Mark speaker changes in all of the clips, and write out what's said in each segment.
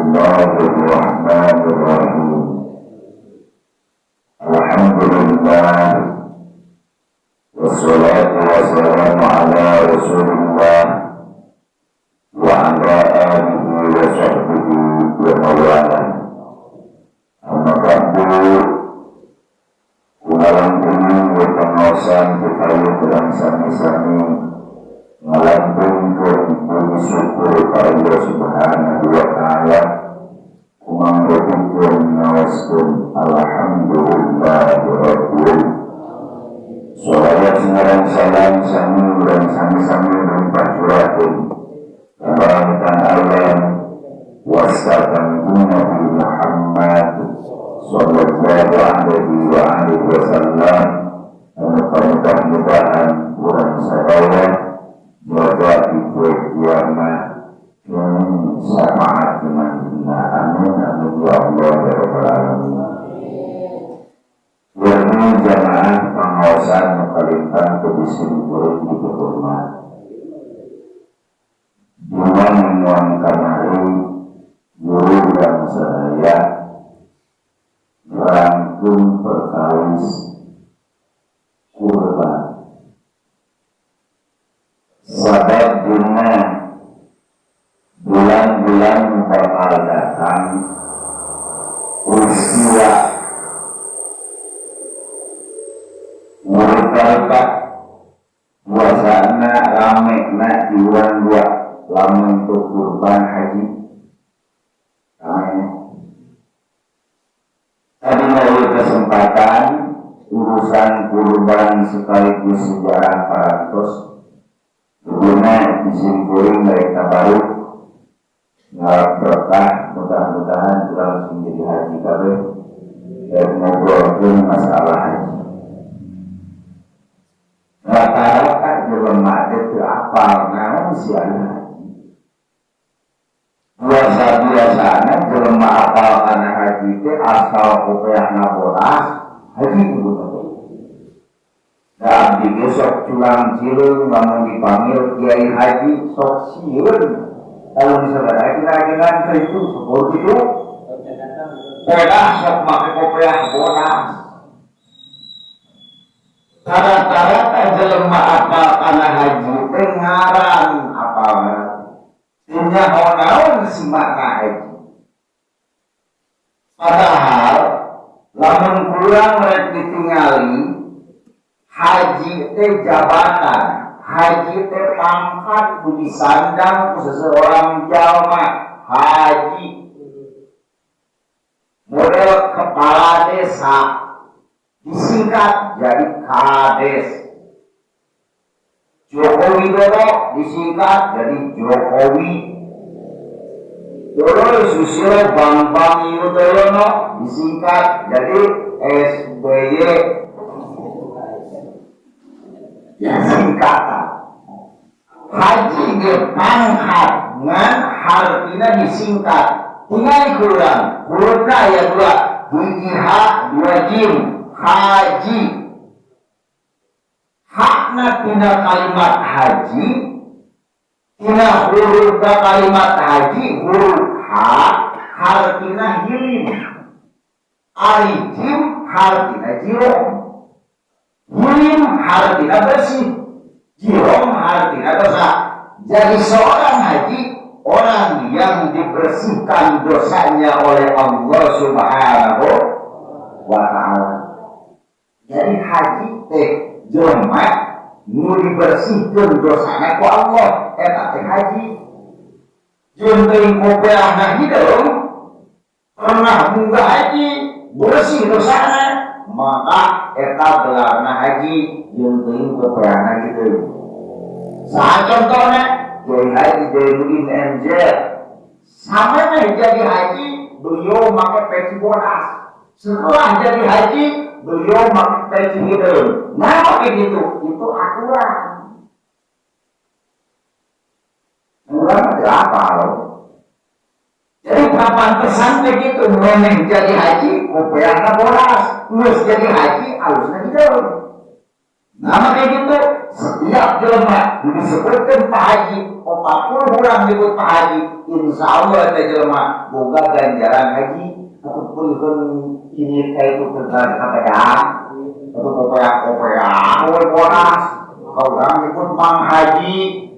Speaker 1: Bismillahirrahmanirrahim. Alhamdulillah wassalatu wassalamu ala Rasulillah wa ala alihi wa sahbihi wa mawala. Amma ba'du, kumalam ini wa pengawasan kekayu dalam sami-sami ngalantungkeun puji syukur ka Allah Subhanahu wa taala, kumanggotikeun ngaoskeun alhamdulillahirabbil. Sholawat sareng salam sami urang sami-sami rumpah curakeun kabarangkan Allah wasta kanjeng Nabi Muhammad sallallahu alaihi wa alihi wasallam, anu pamudah-mudahan urang sadaya jaga di poe kiamat syafaat manjina. Amin amin ya Allah ya rabbal alamin. Warna jamaah pengawasan kalintang ke disimpurin di kehormat dua mingguan kamari guru dan saya rangkum perkawis kurban sabab dina bulan-bulan bakal datang usia murid-murid puasana rame na di bulan dua lamun untuk kurban haji rame. Tadi melalui kesempatan urusan kurban sekaligus sejarah parantos guna disimpulin mereka baru ngarap berkah, mudah-mudahan langsung jadi haji kabeh dan ngobrolkeun masalah haji. Rata-rata jelema teh teu apal naon si anu haji. Biasa-biasana jelema apal kana haji teh asal kopeahna bodas haji kudu teh. Da abdi ge sok culang cileung lamun dipanggil kiai haji sok sieun. Kalau misalnya lagi-lagian ke itu sok gitu. Bodas sok make kopeah bodas. Rata-rata jelema apal kana haji teh ngaran apal teu nyaho naon si makna haji. Padahal lamun kurang rek ditingali haji teh jabatan, haji teh pangkat nu disandang ku seseorang jalma haji. Model kepala desa disingkat jadi kades. Joko Widodo disingkat jadi Jokowi. Dodo Susilo Bambang Yudhoyono disingkat jadi SBY. Singkatan. Haji ge pangkat ngan hartina disingkat. Tinggal kurang, hurufna aya dua, hiji H, dua jim, haji. Hakna tina kalimat haji, tina huruf kalimat haji, huruf H hartina hilim, ari jim hartina jirom, hilim hartina bersih, jirom hartina dosa. Jadi seorang haji orang yang dibersihkan dosanya oleh Allah Subhanahu wa taala. Jadi haji teh jelema nu dibersihkeun dosana ku Allah, eta teh haji. Jeung teuing kopeahna hideung pernah munggah haji, bersih dosana, maka eta gelarna haji jeung teuing kopeahna hideung. Saha contohna? Kiai Haji Jainuddin MZ. Sama jadi haji, beliau make peci bodas. Setelah jadi haji, beliau make peci hideung. Nah, kayak gitu, itu aturan. Urang teh apa loh? Jadi kapan pesan begitu memang jadi haji, kopeahna bodas, geus jadi haji alusna hideung. Nah, kayak gitu. setiap jelema nu disebutkeun Pak Haji 40 urang nyebut Pak Haji, insya Allah eta jelema boga ganjaran haji. Atau pulihkeun ini ka itu teh kapedah atau kopeah-kopeah we bonas. Urang nyebut Mang Haji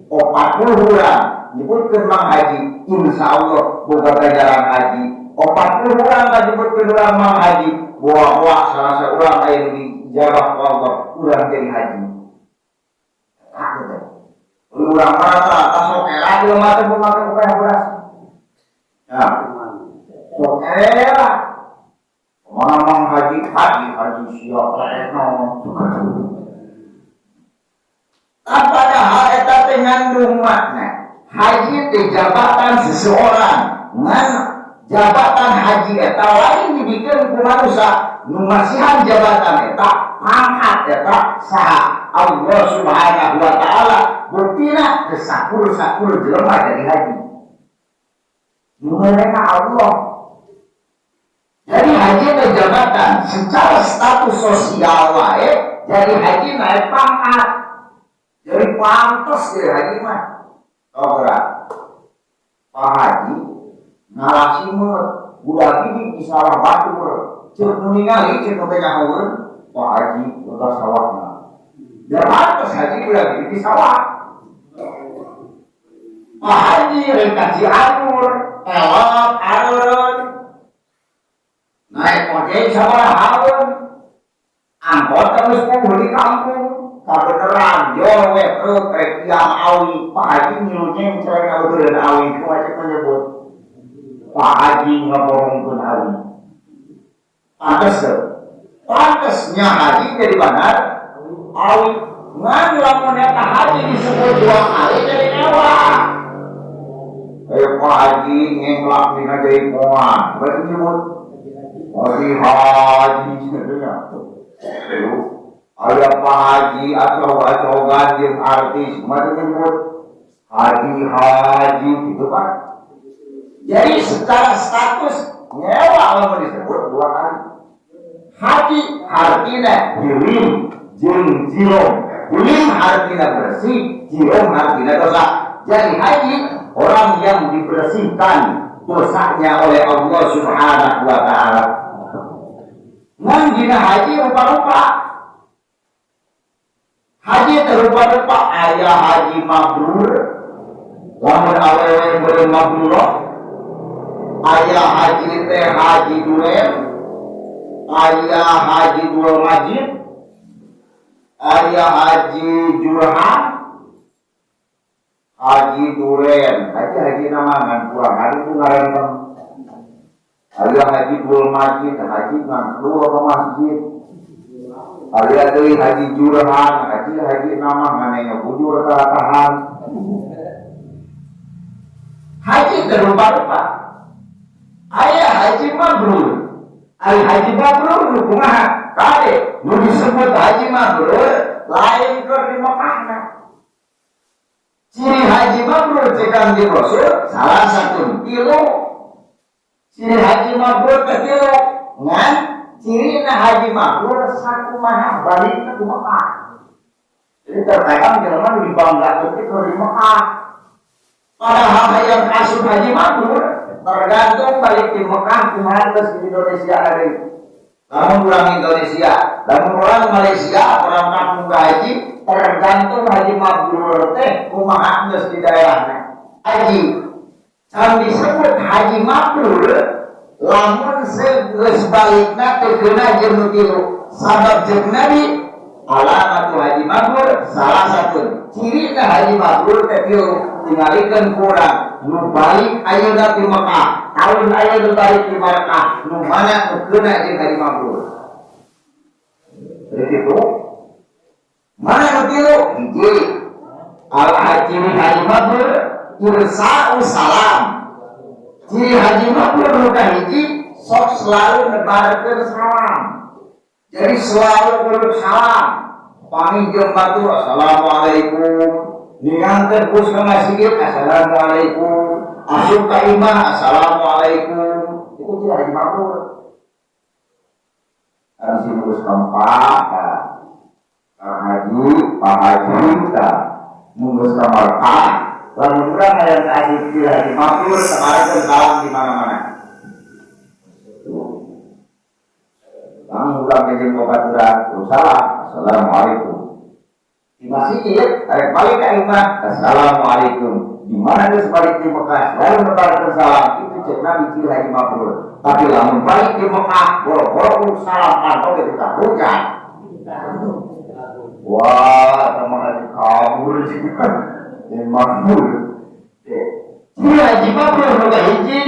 Speaker 1: 40 urang nyebutkeun Mang Haji, insya Allah boga ganjaran haji. 40 urang nyebutkeun urang Mang Haji, boa-boa salah seorang aya nu dijabah ku Allah urang jadi haji. Tah teh. Urang rata-rata sok era jelema teh make kopeah beras. Nah, sok era. Mana Mang Haji, haji haji siap eno. Padahal eta teh ngandung makna. Haji teh jabatan seseorang, ngan jabatan haji eta lain dibikeun ku manusia. Nu masihan jabatan eta, pangkat eta saha? Allah Subhanahu wa taala. Buktina teu sakur-sakur jelema jadi haji. Nu mereka Allah. Jadi haji itu jabatan secara status sosial wae, jadi haji naik pangkat. Jadi pantas jadi haji mah. Oh gerak. Pak Haji ngalah simeut, budak ini di sawah batur. Ceuk nu ningali, ceuk nu teh nyahoeun, Pak Haji lega sawahna. Ya pantas haji budak ini di sawah. Pak Haji rek ka Cianjur, elok areureun. Naik ojek sabaraha haun. Angkot terus puguh di kampung. Kabeneran jol we truk rek tiang awi. Pak Haji ngilu nyencreng ngabeureun awi kumaha cek menyebut. Pak Haji ngaborongkeun awi. Pantes teu? Pantesnya haji jadi benar awi. Ngan lamun eta haji disebut dua kali jadi mewah. Pak Haji ngenglak dina jaipongan. Berarti nyebut Haji haji sebenarnya. Aya Pak Haji acog-acogan jeung artis, mah nyebut haji haji gitu Pak. Jadi secara status nyewa lamun disebut dua kali. Haji artinya hilim jeung jirom. Hilim artinya bersih, jirom artinya dosa. Jadi haji orang yang dibersihkan dosanya oleh Allah Subhanahu wa taala. Ngan dina haji rupa-rupa. Haji terupa-rupa, aya haji mabrur. Lamun awewe beureum mabrurah. Aya haji teh haji duren. Aya haji dua majid. Aya haji jurhan. Haji duren, haji haji nama ngan kurang hari itu ngaran. Aya haji dua majid, haji ngan keluar ke masjid. Aya deui haji jurhan, haji haji nama ngan bujur tahan. Haji terupa-rupa. Aya haji mabrur. Aya haji mabrur nu kumaha? Kade nu disebut haji mabrur lain keur di Mekahna. Ciri haji mabrur cek Kanjeng Rasul salah satu tilu. Ciri haji mabrur teh tilu. Ngan cirina haji mabrur sakumaha balikna ku Mekah. Jadi terkadang jelema nu dibanggakeun teh keur di Mekah. Padahal hayang asup haji mabrur tergantung balik di Mekah kumaha geus di Indonesia deui. Lamun urang Indonesia, lamun orang Malaysia, orang kampung haji tergantung haji mabrur teh kumaha geus di daerahna. Haji can disebut haji mabrur lamun geus balikna teu keuna jeung nu tilu. Sabab jeung Nabi alamatu haji mabrur salah satu cirina haji mabrur teh tilu, tingalikeun ku urang nu balik ayeuna di Mekah, tahun ayeuna balik di Mekah, nu mana nu keuna jeung haji mabrur. Jadi kitu. Mana nu tilu? Hiji al haji haji mabrur irsa'u salam. Ciri haji mabrur nu kahiji sok selalu nebarkeun salam. Jadi selalu urut salam. Panggih jeung batur assalamualaikum. Ningangkeun bus ka masjid assalamualaikum. Asup ka imah assalamualaikum. Itu ciri haji mabrur. Harus geus keempat. Haji, Pak Haji tah mun geus ka Mekah, lamun urang hayang asup ciri haji mabrur tebarkeun salam di mana-mana. Lamun urang jeung babaturan salam, assalamualaikum. Di masjid, arek balik ka imah, assalamualaikum. Di mana geus balik di Mekah, selalu nebarkeun salam, itu cek Nabi ciri haji mabrur. Tapi lamun balik di Mekah, boro-boro salam kantor ge hujan. Wah, sama haji kabur juga. Mabrur. Ciri haji mabrur nu hiji,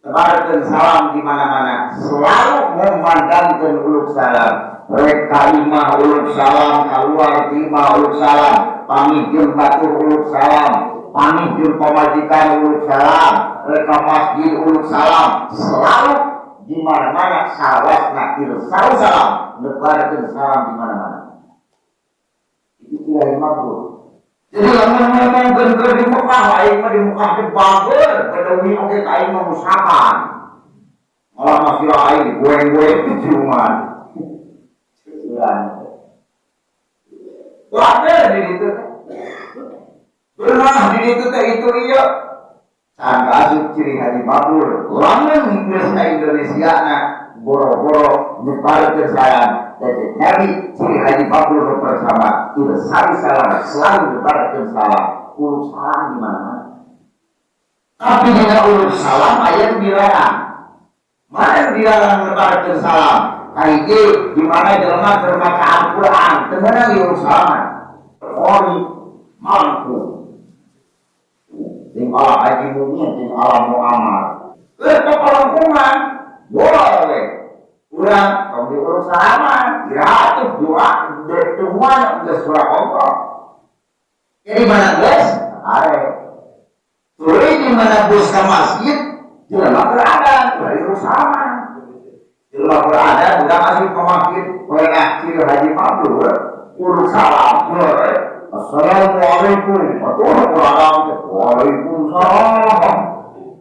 Speaker 1: tebarkeun salam di mana-mana, selalu memandangkeun uluk salam. Rek ka imah uluk salam, kaluar ti imah uluk salam, pamih jeung batur uluk salam, pamih jeung pamajikan uluk salam, rek ka masjid uluk salam, selalu di mana-mana sawasna irsal salam, nebarkeun salam di mana-mana. Itu ciri haji mabrur. Jadi lamun ngomongkeun keur di Mekah, aing mah di Mekah teh bager, bedewi oge ka aing mah musapan. Malah masih aing digoreng-goreng di ciuman. Bager di ditu teh. Berenang di ditu teh itu ieu. Can asup ciri haji mabrur. Lamun geus ka Indonesia na boro-boro nyebarkeun salam. Jadi Nabi ciri haji mabrur bersama irsal salam, selalu nyebarkeun salam, uluk salam di mana-mana. Tapi dina uluk salam aya nu dilarang. Mana nu dilarang nyebarkeun salam? Kahiji di mana jelema keur maca Al-Qur'an, teu meunang diuluk salaman. Qori mampu. Jeung ala haji mumin, jeung ala muammar. Keur papalungkungan, boleh. Urang tong diuluk salaman, iraha doa temuan geus surah Allah. Jadi mana geus? Are. Tuluy di mana geus ka masjid, jelema keur adan, ulah diuluk salaman. Jelema keur adan urang asup ka masjid, poena ciri haji mabrur, uluk salam, boleh. Assalamualaikum. Atuh urang teh, waalaikumsalam.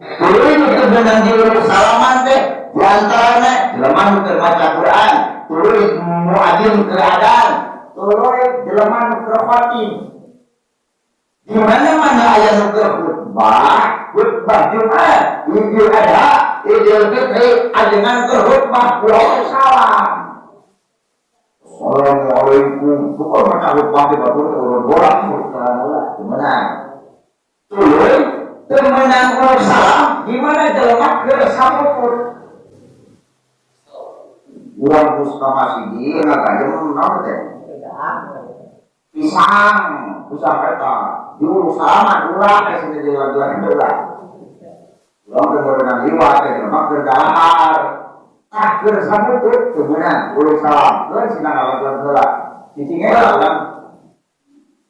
Speaker 1: Tuluy nu teu beunang diuluk salaman teh, di antarana jelema nu keur maca Quran, tuluy muadzin keur adan, tuluy jelema nu keur khatib. Di mana-mana aya nu keur khutbah, khutbah Jumat, Idul Adha, Idul Fitri, ajengan keur khutbah ulah salam. Assalamualaikum. Pokoknya maca khutbah di batur urut borak ulah teu meunang. Tuluy teu meunang urut salam, di mana jelema keur samuput. Urang geus ka masjid ngagajem naon teh? Pisang, pisang eta. Diurus salaman ulah teh sini di laguan itu ulah. Urang teh meunang liwat teh jelema keur dahar. Tah keur samutut teu meunang urus salam. Keun sina ngalaguan heula. Cicing heula urang.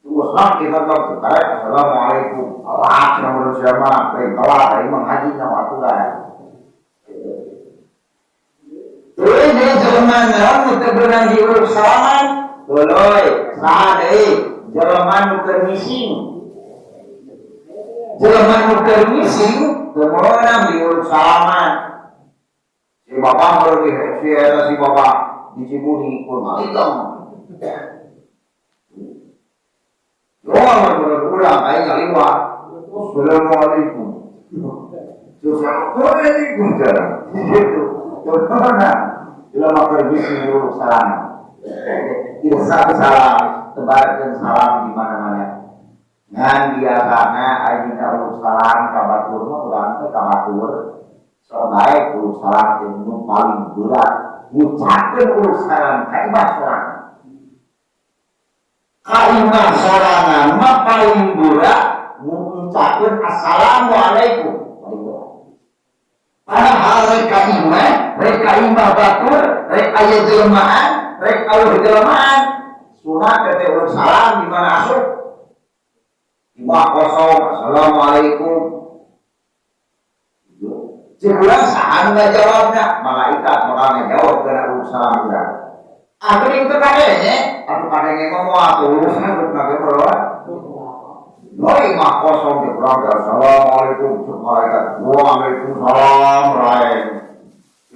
Speaker 1: Terus lah kita teh tarik assalamualaikum. Allah cenah mun sia mah lain telat aing mah ngaji nyawa aturan. Tuluy deui jelema naon nu teu beunang diurus salaman? Tuluy saha deui jelema nu keur ngising. Jelema nu keur ngising teu meunang diurus salaman. Si bapak baru di si eta si bapak di Cibuni pun maligong. Doang menurut urang aing ngaliwat. Assalamualaikum. Waalaikumsalam. Gitu. Contohna jelema keur ngising diurus salam. Irsal salam, tebarkeun salam di mana-mana. Ngan biasana ayeuna uluk salam ka batur mah urang teh ka batur. Sok bae uluk salam teh nu paling berat. Ngucapkeun uluk salam ka imah sorangan. Ka imah sorangan mah paling berat ngucapkeun assalamualaikum. Paling berat. Padahal rek ka imah, rek ka imah batur, rek aya jelema, rek eueuh jelema, sunat teh uluk salam di mana asup. Imah kosong, assalamualaikum. Cek urang saha nu ngajawabna? Malaikat bakal ngajawab kana uluk salam urang. Ah geuning teu kadenge, atuh kadenge mah moal tulus rupna ge meureun. Noi imah kosong cek urang teh assalamualaikum cek malaikat. Waalaikumsalam raeng.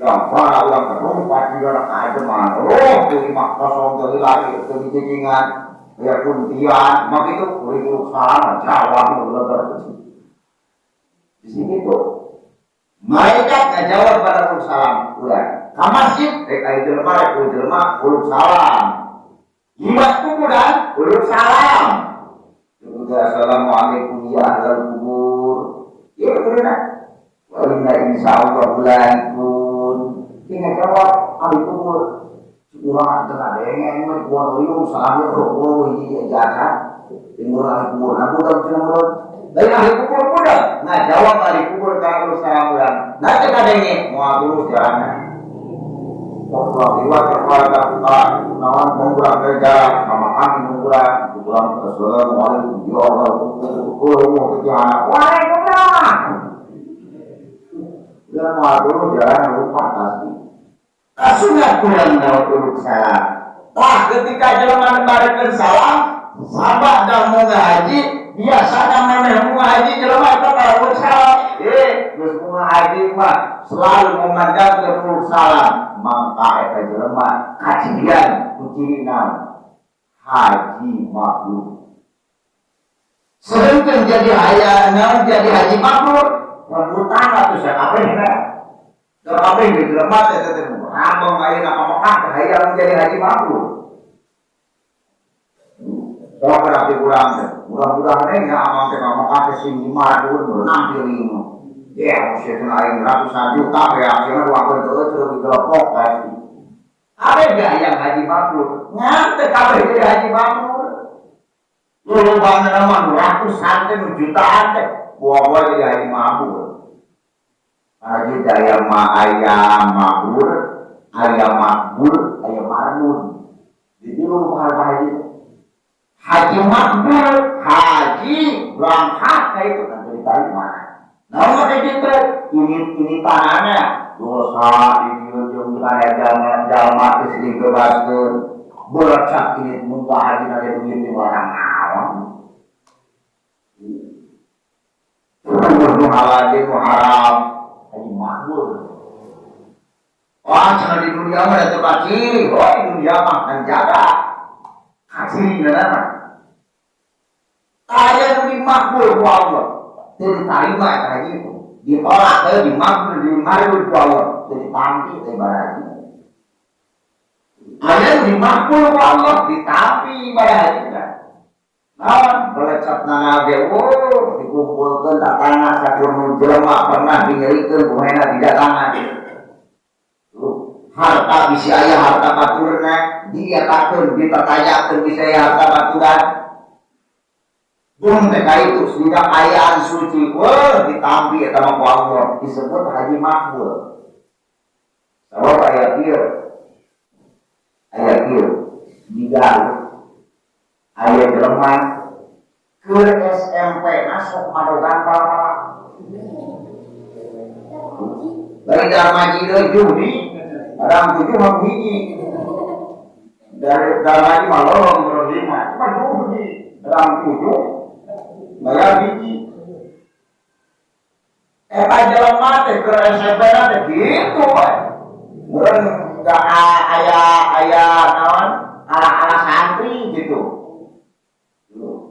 Speaker 1: Yang para ulang terumpat juga nak ajeman. Oh, tuh lima kosong tuh lagi tuh dijejengan. Ya kuntian, mak itu kurik-kurik salam jawab lebar. Di sini tuh malaikat nggak jawab pada uluk salam. Udah, ka masjid, rek aya jelema rek jelema uluk salam. Liwat kuburan uluk salam. Udah, assalamualaikum ya ahlal kubur. Ya betul. Wa inna insyaallah pun. Dia nggak jawab ahli kubur. Urang tengah dengeng mah kuat uyung salam oh hiji jasa. Timur ahli kubur, nah budak cenah menurut. Lain ahli kubur budak. Nah jawab ahli kubur kana uluk salam urang. Nah teu kadenge moal tulus jalanna. Waktu liwat kepada naon mengurang ke jarak sama kami mengurang kurang assalamualaikum ya Allah waalaikumsalam. Ya moal tulus jalan lupa pasti. Kasunat kurang jawab uluk salam. Wah, ketika jelema nembarekeun salam, sabah dan mau haji, biasanya memeh mau haji jelema eta tara uluk salam. Eh, geus mau haji mah selalu memandangkeun uluk salam. Mangka eta jelema kacirian ku ciri naon? Haji mabrur. Sedengkeun jadi aya naon jadi haji mabrur, rebutan atuh sakabeh na. Kabeh di jelema teh teh rambang ayeuna ka Mekah teh hayang jadi haji mabrur. Sok berarti kurang teh. Mudah-mudahan ya amang teh ka Mekah teh sing dimadun berenang piring. Ya, sia aing ratusan juta ya, sia dua teu teu digelepok pasti. Kabeh ge hayang haji mabrur. Ngan teh kabeh jadi haji mabrur. Lolobana mah nu ratusan teh nu jutaan teh buah-buah jadi haji mabrur. Haji daya ma ayam mabrur, ayam makbul, ayam marbun. Di tilu mahal haji. Haji makbul, haji berangkat kayak itu kan diterima. Nah, kayak gitu, ini tanahnya dosa di ujung kaya jalma jalma geus dibebaskeun. Berecak ini munggah haji nage duit di orang naon. Nu halal nu haram, haji makbul. Wah, cenah di dunia mah teu kaciri. Oh, di dunia mah kan jaga. Kaciri mah. Aya nu dimakbul ku Allah. Teu diterima eta haji itu. Ditolak teh dimakbul dimardud ku Allah. Teu ditampi teh ibadah haji. Aya nu dimakbul ku Allah, ditampi ibadah haji teh. Naon belecet nana ge oh dikumpulkeun tanah sakur jelema pernah dinyerikeun ku hena didatangan. Harta bisi aya harta baturna dietakeun ditertayakeun bisi aya harta baturan. Bung teh ka itu sudah ayaan suci, wah ditampi eta mah ku Allah disebut haji makbul. Sabab aya ieu di Garut aya jelema keur SMP masuk madogan pala-pala. Bari darmaji deui judi, orang tujuh mah hiji. Dari darmaji mah lorong lorong lima, cuma judi, orang tujuh bayar hiji. Eta jelema teh keur SMP teh gitu we. Meureun enggak aya aya naon ala-ala santri gitu.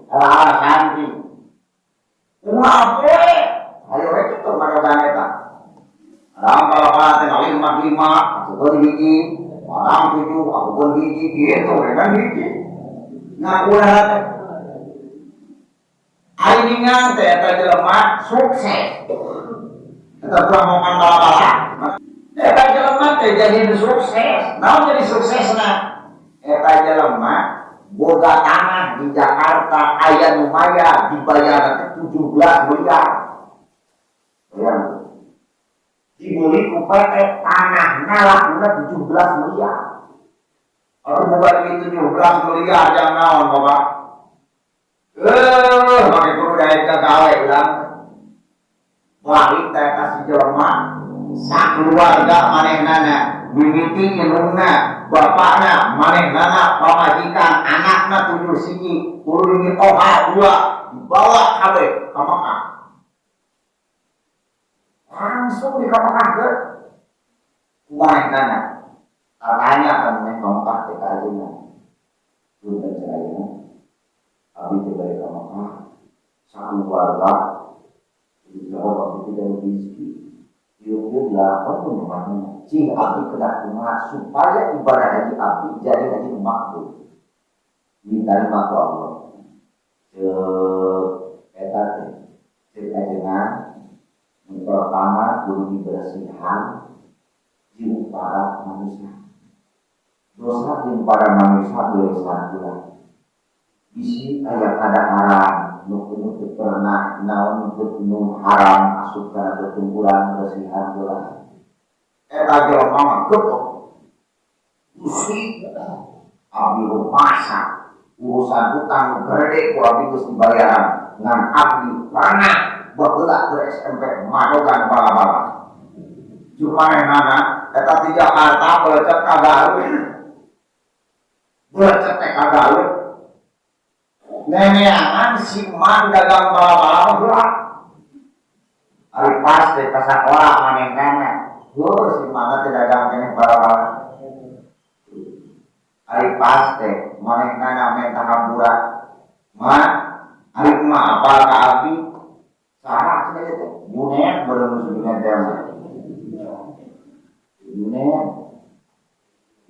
Speaker 1: Ala-ala santri. Kumaha poe? Ayo we kitu madogan eta. Orang kalau teh lima lima, aku pun hiji, orang tujuh, aku pun hiji, gitu, ya kan hiji. Ngakuna teh. Ari ningal teh eta jelema sukses. Eta kurang makan bala-bala. Eta jelema teh jadi sukses. Naon jadi suksesna? Eta jelema boga tanah di Jakarta aya nu maya dibayar teh 17 miliar. Bayang. Dibeli ku PT tanahna lakuna 17 miliar. Kalau boga duit 17 miliar jangan naon Bapak. Pakai kudu daek gawe ulang. Balik teh kasih jelema sakeluarga manehnana, mimiti indungna, bapakna, manehnana, pamajikan, anakna tujuh siji, kudu mitoha dua, dibawa kabeh ka Mekah. Langsung di Mekah ke. Kumaha tanya kan maneh ka Mekah teh ka ajengan. Punten cenah, abdi teh bade ka Mekah sakeluarga, jawab abdi teh gaduh rezeki. Ieu ieu dilakon ku manehna. Cing abdi kedah kumaha supaya ibadah haji abdi jadi haji makbul. Diterima ku Allah. Ceuk eta teh ceuk ajengan, nu pertama kudu dibersihan jeung para manusia. Dosa jeung para manusia beresan ulah. Bisi aya kadaharan nu teu pernah naon nu haram asup kana beuteung urang, bersihan ulah. Eta jelema mah getok. Gusti, abdi rumasa urusan hutang gede ku abdi geus dibayaran, ngan abdi pernah baheula keur SMP madogan bala-bala. Cuma manehna eta ti Jakarta belecet ka Garut. Belecet teh ka Garut. Neneangan si emak dagang bala-bala mah heula. Ari pas teh ka sakola manehna. Heuh, si emak teh dagang keneh bala-bala. Ari pas teh manehna menta hampura. Ma, ari emak apal ka abdi? Saha cenah ieu teh? Junet beureum si Junet teh mah. Junet.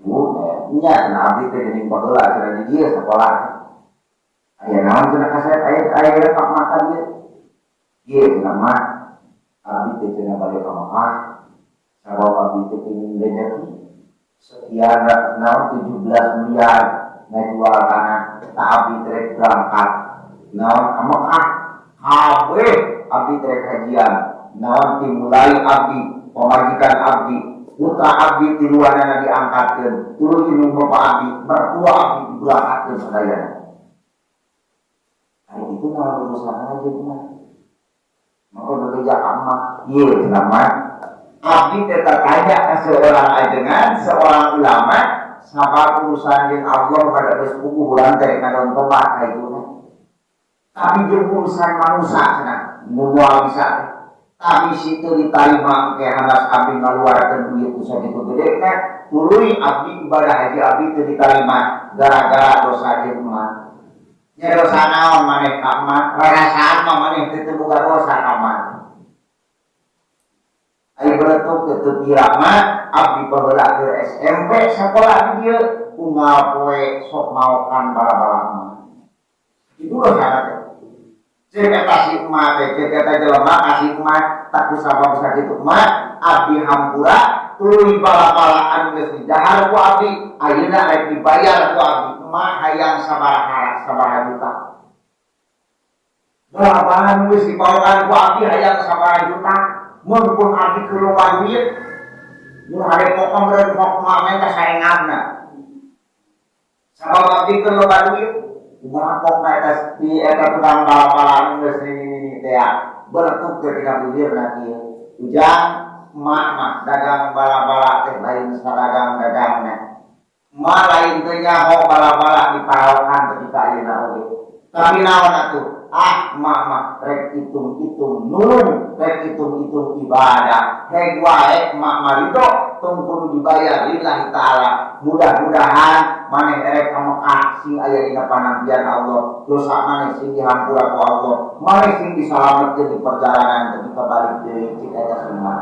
Speaker 1: Junet. Nya cenah abdi teh geuning baheula cenah di dieu sakola. Aya naon cenah kasep aya aya pak makan ieu. Ieu cenah mah abdi teh cenah bade ka Mekah. Sabab abdi teh pingin rezeki sekian naon 17 miliar ngajual tanah, tak abdi teh berangkat naon ka Mekah. Kabeh abdi teh hajian naon dimulai abdi pamajikan abdi putra abdi tiluanana diangkatkeun tuluy indung bapa abdi mertua abdi diberangkatkeun sadayana. Ari itu naon urusan aja mah. Maka bebeja ka emak ieu cenah mah abdi teh tanya ka seorang ajengan, seorang ulama, sabab urusan jeung Allah pada geus puguh urang teh ngadon tobat ka itu. Tapi jeung urusan manusia cenah moal bisa. Tapi situ diterima ke hanas abdi ngaluarkeun duit nu sakitu gedena, tuluy abdi ibadah haji abdi teu diterima gara-gara dosa jeung emak. Nya dosa naon maneh ka emak? Rarasaan mah maneh teu boga dosa ka emak. Ari beletuk teu teu pira mah abdi baheula keur SMP sakola di dieu unggal poe sok maokan bala-bala mah. Itu dosa teh. Ceuk eta si emak teh, ceuk eta jelema ka si emak, tak ku sabab sakitu emak, abdi hampura tuluy bala-bala anu geus didahar ku abdi, ayeuna rek dibayar ku abdi. Emak hayang sabaraha sabaraha juta. Bala-bala anu geus dibawakan ku abdi hayang sabaraha juta. Mun pun abdi keur loba duit, mun hade pokok meureun pok emak mah saengabna. Sabab abdi keur loba duit, kumaha pokna eta di eta tukang bala-bala geus nini-nini teh beletuk teh tina bibirna kieu. Ujang emak mah dagang bala-bala teh lain sadagang-dagangna. Emak lain teu nyaho bala-bala diparaokan tepi ka ayeuna oge. Tapi naon atuh? Ah, emak mah rek hitung-hitung nulung, rek hitung-hitung ibadah. Heg wae emak mah ridho tong kudu dibayar lillahi taala. Mudah-mudahan maneh erek ka Mekah sing aya dina panampian Allah, dosa maneh sing dihampura ku Allah, maneh sing disalametkeun di perjalanan ketika balik deui cik eta semua.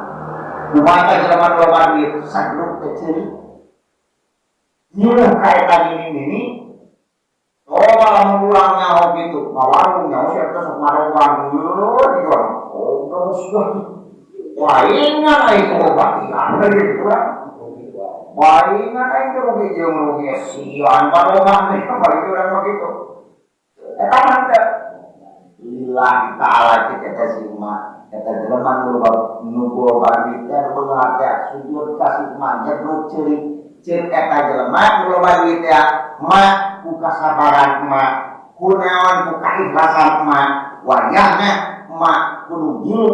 Speaker 1: Kumaha jelema nu loba duit sagluk teh ceurik. Nyuruh ka eta nini-nini. Oh, malah urang nyaho gitu. Ngawarung nyaho sia teh sok marogan. Heuh, di orang. Oh, geus lah. Wah, ingat aing kumaha gitu urang. Wah, ingat aing teh rugi jeung rugi sian marogan teh balik urang mah gitu. Eta mah teh lillahi ta'ala cek eta si emak. Eta jelema nu loba nu loba duit teh nu beunghar teh sujud ka si emak nyebruk ceurik. Ceuk eta jelema nu loba duit teh emak ku kasabaran emak, ku naon ku kaikhlasan emak, wayahna emak kudu ngilu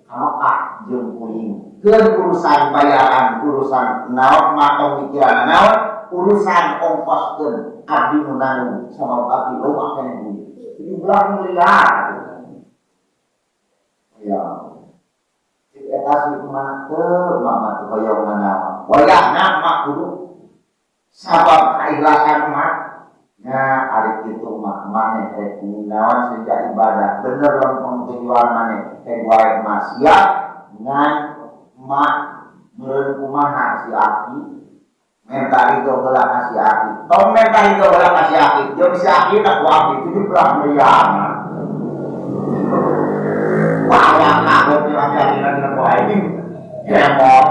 Speaker 1: ka Mekah jeung kuring. Keur urusan bayaran, urusan naon emak tong mikiran naon, urusan ongkoskeun abdi nu nanggung sabab abdi loba keneh duit. 17 miliar. Ya. Eta si emak teu, emak mah teu hoyong nanaon. Wayahna emak kudu sabab keikhlasan emak. Nya ari kitu mah maneh rek naon sejak ibadah bener lempeng tujuan maneh rek wae maksiat ngan emak meureun kumaha si aki menta itu heula ka si aki tong menta itu heula ka si aki jeung si aki na ku abdi 17 miliar. Bawa kaget di aki-aki na ku aing hemot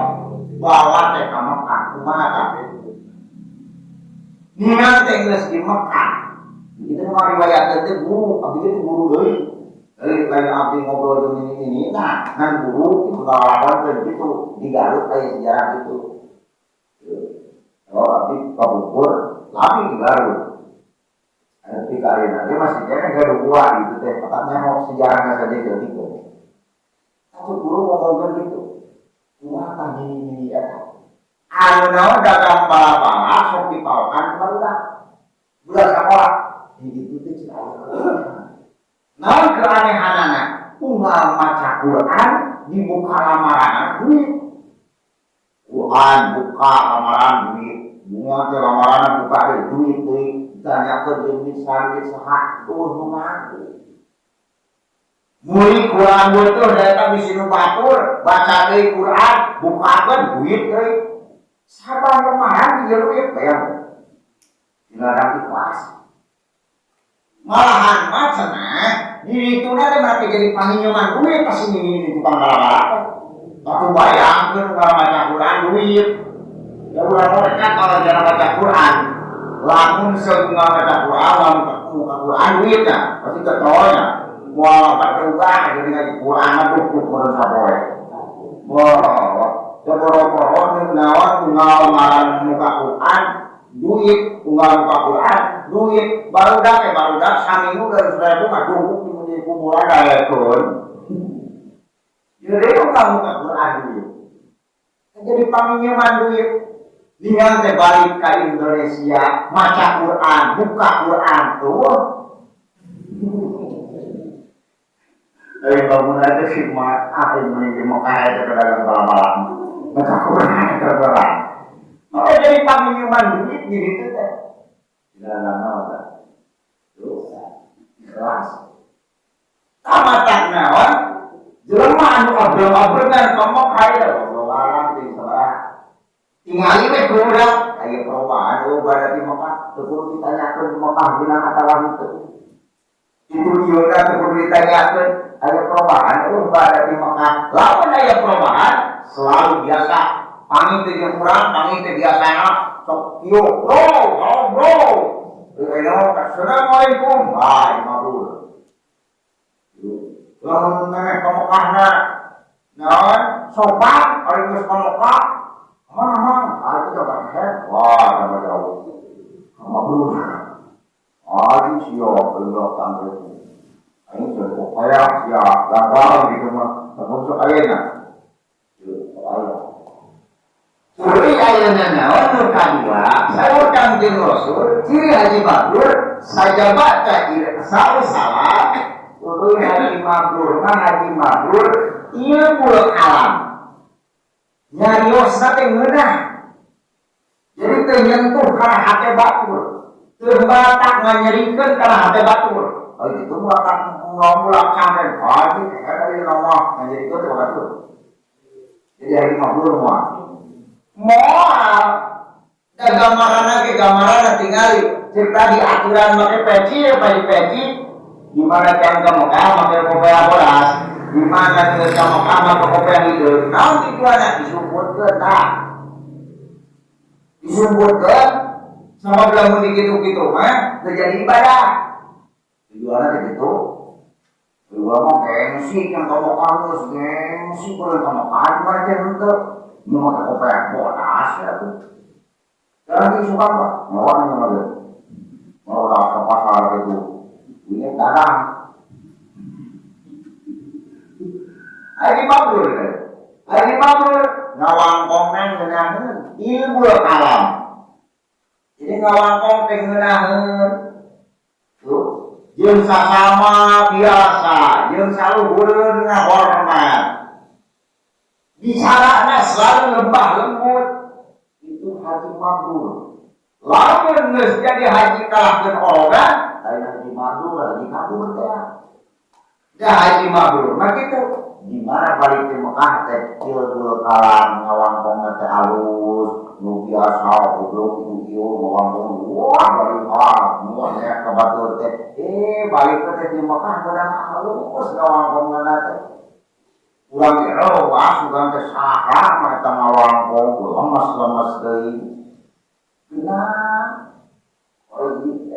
Speaker 1: bawa teh ka Mekah kumaha tah ningal teh geus di Mekah. Itu mah riwayat teh guru, abdi teh guru deui. Dari lain abdi ngobrol jeung ini ini, nah ngan guru itu ngalakonkeun kitu di Garut aya sejarah kitu. Oh, abdi kapungkur lami di Garut. Anu ti ka ayeuna ge masih keneh gaduh gua gitu teh, patah nyaho sejarahna saja jadi teh. Atuh guru ngomongkeun kitu. Kumaha tah nini-nini eta? Anu naon dagang bala-bala sok dipaokan barudak. Budak sakola di ditu teh cik aya. Naon keanehanana? Unggal maca Quran dibuka lamaran duit. Quran buka lamaran duit. Bunga teh lamaran buka deh duit deui. Ditanyakeun jeung misalnya saha eueuh nu ngaku. Muli Quran beuteung da eta bisi nu batur, baca deui Quran, bukakeun duit deui. Sabar lemahan di duit bayang. Dilarang ikhlas. Malahan mah cenah di dituna teh mereka jadi panginyeman duit pasti ini tukang bala-bala. Waktu bayangkeun kalau baca Quran duit. Ya urang mah kan kalau jarang baca Quran, lamun seunga baca Quran, lamun buka Quran duitnya pasti ketolnya. Moal baca jadi ngaji Quran mah duk-duk meureun sapoe. Wah, boro-boro naon unggal ngaran muka Quran, duit, unggal muka Quran, duit, barudak teh barudak saminggu dari 1000 ngadungkuk di kuburan daekeun. Jadi unggal muka Quran duit. Jadi panginyeman duit. Ningal teh balik ka Indonesia, maca Quran, buka Quran, eueuh. Bangun aja si mak, ah, ini di Mekah aja pedagang bala-bala. Maca Quran terberang. Maka jadi panginyeman duit di situ teh. Tidak lama udah. Tuh, ikhlas. Tamatak naon? Jelema anu abreng-abrengan ka Mekah ieu, Allah di sabaraha. Tingali we budak, aya perubahan eueuh bada di Mekah, teu kudu ditanyakeun di Mekah geunah atawa henteu. Itu ieu teh teu kudu ditanyakeun, aya perubahan eueuh bada di Mekah. Lamun aya perubahan, selalu biasa panggih teh jeung urang, panggih teh biasana sok kieu, bro, bro, bro. Assalamualaikum. Ah, mabrur. Lamun memeh ka Mekahna naon sopan ari geus ka Mekah. Aman, ah itu coba head. Wah, tambah jauh. Mabrur. Ah, siap belok tangga. Aing sudah kayak siap, gampang gitu mah. Lamun sok ayeuna. Ayo. Ciri ayeuna naon nu kadua, saur Kangjeng Rasul, ciri haji mabrur sajaba teh saur salah. Tuluy haji mabrur mah haji mabrur ilmu alam. Nyariosna teh ngeunah. Jadi teu nyentuh kana hate batur. Teu batak nganyerikeun kana hate batur. Oh itu mah ngomulak cangkeng. Haji eta ieu mah nganyerikeun teh batur. Jadi haji mabrur mah moal da gambaranna ge gambaranna tingali cek tadi aturan make peci ya peci peci di mana can ka Mekah make kopiah bodas di mana geus ka Mekah make kopiah hideung naon tujuanna disumputkeun tah disumputkeun sama lamun dikitu-kitu mah teu jadi ibadah tujuanna teh kitu. Gua mah gengsi yang ka Mekah geus gengsi kudu ka Mekah mah teh henteu nu make kopiah bodas ya tuh. Sekarang suka mah ngelawan sama dia. Mau udah ke pasar itu, ini dagang. Haji mabrur, haji mabrur ngawangkongna ngeunaheun ilmu alam. Jadi ngawangkong teh ngeunaheun. Tuh, jeung sasama biasa, jeung saluhureun ngahormat. Bicaranya selalu lembah lembut. Itu haji mabrur. Lamun geus jadi haji kalahkeun orogan, lain haji mabrur, haji kabur teh. Ya haji mabrur mah kitu. Gimana balik di Mekah teh kieu kalang ngawangkongna teh alus, nu biasa goblok itu ieu ngawangkong wah balik ah muah nya ka batur teh. Balik teh di Mekah meunang halus ngawangkongna teh. Urang ge rewas urang teh saha mah eta ngawangkong lemes-lemes deui. Nah,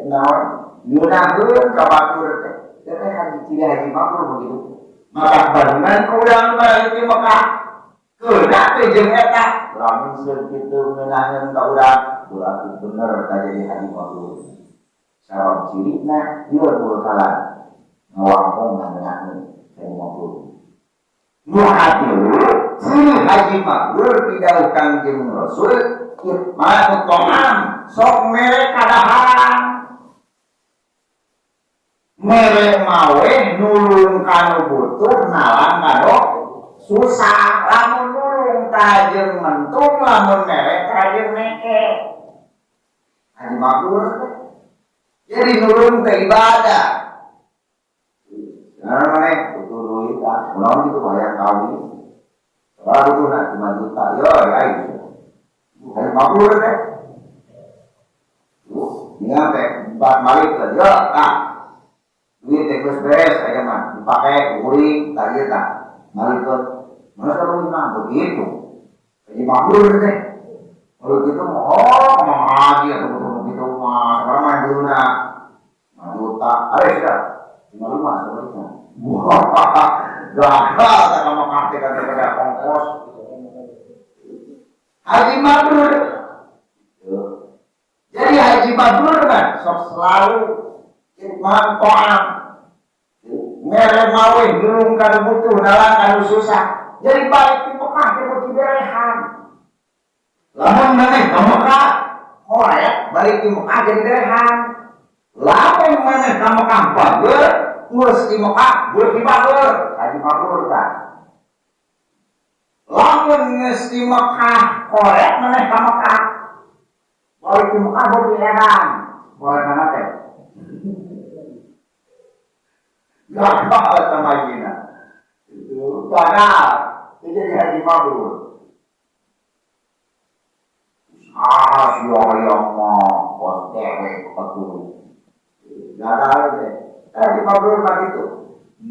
Speaker 1: naon ngeunaheun ka batur teh. Teh haji ciri haji mabrur begitu. Maka bandungan ku urang balik di Mekah. Keuna teh jeung eta. Lamun seueur kitu ngeunaheun ka urang, berarti bener ka jadi haji mabrur. Sabab cirina ieu bakalan ngawangkong ngeunaheun haji mabrur. Nu hatilu ciri haji mabrur didawuh Kangjeng Rasul itma'u ta'am, sok mere kadaharan. Mere mawe nulung kanu butuh nalang kanu susah. Lamun nulung tajeng mentung, lamun mere tajeng neke. Haji mabrur teh. Jadi nulung teh ibadah. Nah, maneh butuh duit ah, kunaon kitu hayang kawin. Sabaraha butuhna 5 juta. Yo, ya itu. Haji mabrur teh. Ingat teh, empat malik teh, yo, tah. Duit teh geus beres aya mah, dipake kuring, tah ieu tah. Malik teh, mana saruwi mah begitu. Haji mabrur teh. Kalau gitu mah, oh, mah haji atau betul begitu mah, sabaraha mah butuhna? 5 juta. Ayo sudah. 55 sebenarnya. Wah, gagal tak sama kakek kan daripada ongkos. Haji mabrur. Jadi haji mabrur kan sok selalu itmam ta'am. Mere mawe nulung kanu butuh nalang kanu susah. Jadi balik di Mekah teh beuki berehan. Lamun maneh ka Mekah, korek balik di Mekah jadi berehan. Lamun maneh ka Mekah bager, geus di Mekah beuki bager, haji mabrur kan. Lamun geus di Mekah korek maneh ka Mekah, balik di Mekah beuki edan. Boleh mana teh? Gagal sama Gina. Itu gagal. Itu jadi haji mabrur. Ah, si hayang mah kos dewek atuh. Gagal teh. Haji mabrur mah gitu.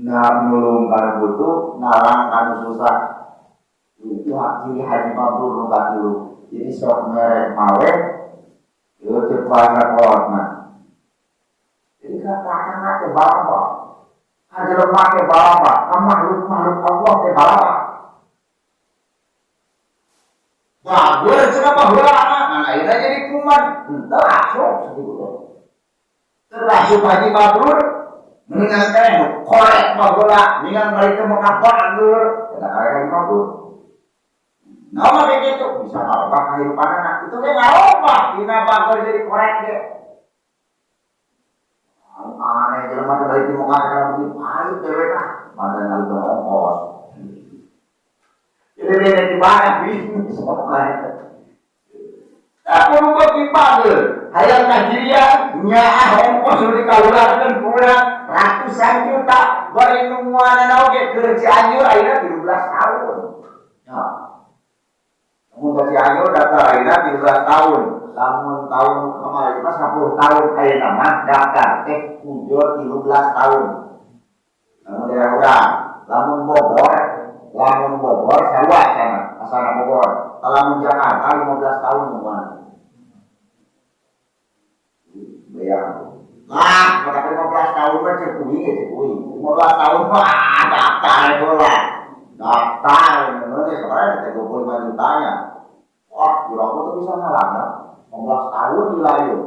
Speaker 1: Nah, nulung kanu butuh, nalang kanu susah. Itu ciri haji mabrur nu katilu. Jadi sok mere mawe, ieu teh bahasa kolot mah. Jadi katakan teh balaba. Ka jelema teh balaba, ka makhluk-makhluk Allah teh balaba. Bagus cenah baheula mah, ngan ayeuna jadi kuman, henteu asup sakitu teh. Terasup haji mabrur, mendingan teh nu korek baheula, mendingan balik ke Mekah bager, eta karek haji mabrur. Nah, mah kayak gitu, bisa ngarobah kehidupan anak. Itu ge ngarobah dina bager jadi korek ge. Aneh jelema teh balik di Mekah kana begitu pahit dewek ah, mana ngalih ongkos. Jadi dia di mana bisnis pokoknya. Aku lupa dipanggil. Hayang kajirian, nyaah ongkos nu dikaluarkeun kurang ratusan juta. Bari nungguan oge keur Cianjur ayeuna 13 tahun. Ya. Lamun ke Cianjur daftar ayeuna 13 tahun. Lamun tahun kemarin mah 10 tahun ayeuna mah daftar teh ujur 13 tahun. Lamun daerah urang, lamun Bogor sarua sana, asana Bogor. Lamun Jakarta 15 tahun nungguan. Bayang. Lah, kata 15 tahun mah cek kuing ya cek kuing. 15 tahun mah daftar heula. Daftar, bener sebenarnya teh 25 jutanya. Wah, jurang tuh bisa ngalah 15 tahun gila yuk.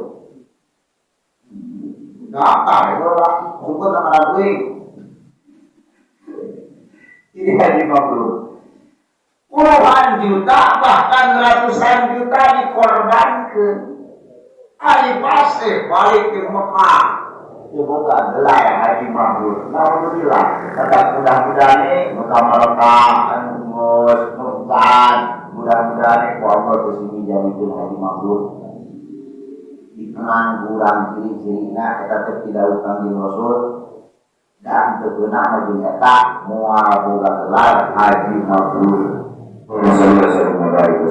Speaker 1: Daftar heula, syukur sama kuing. Ini haji mabrur. Puluhan juta bahkan ratusan juta dikorbankan. Ari pasti balik ke Mekah. Ya boga gelar haji mabrur. Alhamdulillah. Kata mudah-mudahan ini Mekah Mekah anu geus Mudah-mudahan mudah-mudahan ku Allah geus dijadikeun haji mabrur. Dikenang kurang ciri-cirina eta teh tidak Kangjeng Rasul dan teu geunah mah jeung eta moal boga gelar haji mabrur. Assalamualaikum.